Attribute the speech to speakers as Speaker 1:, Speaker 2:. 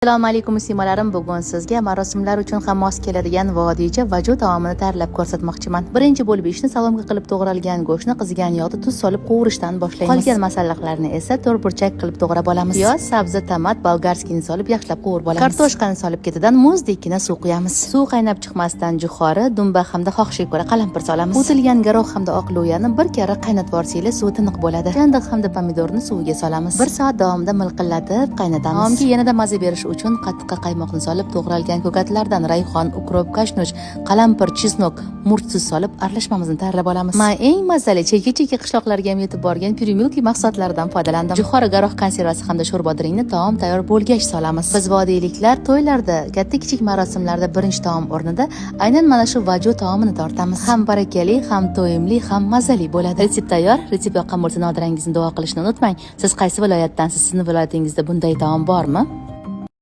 Speaker 1: Assalomu alaykum, muslimalarim. Bugun sizga marosimlar uchun ham mos keladigan vodiycha vajo taomini tayyorlab ko'rsatmoqchiman. Birinchi bo'lib ishni соломка qilib to'g'ralgan go'shtni qizigan yog'da tuz solib qovurishdan boshlaymiz. Qolgan masalliqlarni esa to'rtburchak qilib to'g'rab olamiz. Piyoz, sabzi, tomat, болгарский ni solib, yaxshilab qovurib olamiz. Kartoshkani solib, ketidan muzdekkina suv quyamiz. Suv qaynab chiqmasdan jo'xori, dumba hamda xohishiga ko'ra qalampir solamiz. Quvitilgan garoh hamda oq lo'yani bir karra qaynatib yuborsanglar, suvi tiniq bo'ladi. Chandiq hamda pomidorni suviga solamiz. Bir soat davomida milqillatib qaynatamiz. Taomga yanada maza berish uchun qatiqqa qaymoqni solib, to'g'ralgan ko'katlardan rayhon, укроп, kashnush, qalampir, чеснок, murchsiz solib, aralashmamizni tayyorlab olamiz. Man eng mazali, chekka chekka qishloqlarga ham yetib borgan Purimilki mahsulotlaridan foydalandim. Jo'xori, garoh konservasi hamda sho'rbodiringni taom tayyor bo'lgach solamiz. Biz vodiyliklar to'ylarda, katta kichik marosimlarda birinchi taom o'rnida aynan mana shu vajo taomini tortamiz. Ham barakali, ham to'yimli, ham mazali bo'ladi. Retsept tayyor. Retsept yoqqan bo'lsa, nodirangizni duo qilishni unutmang. Siz qaysi viloyatdansiz? Sizni viloyatingizda bunday taom bormi?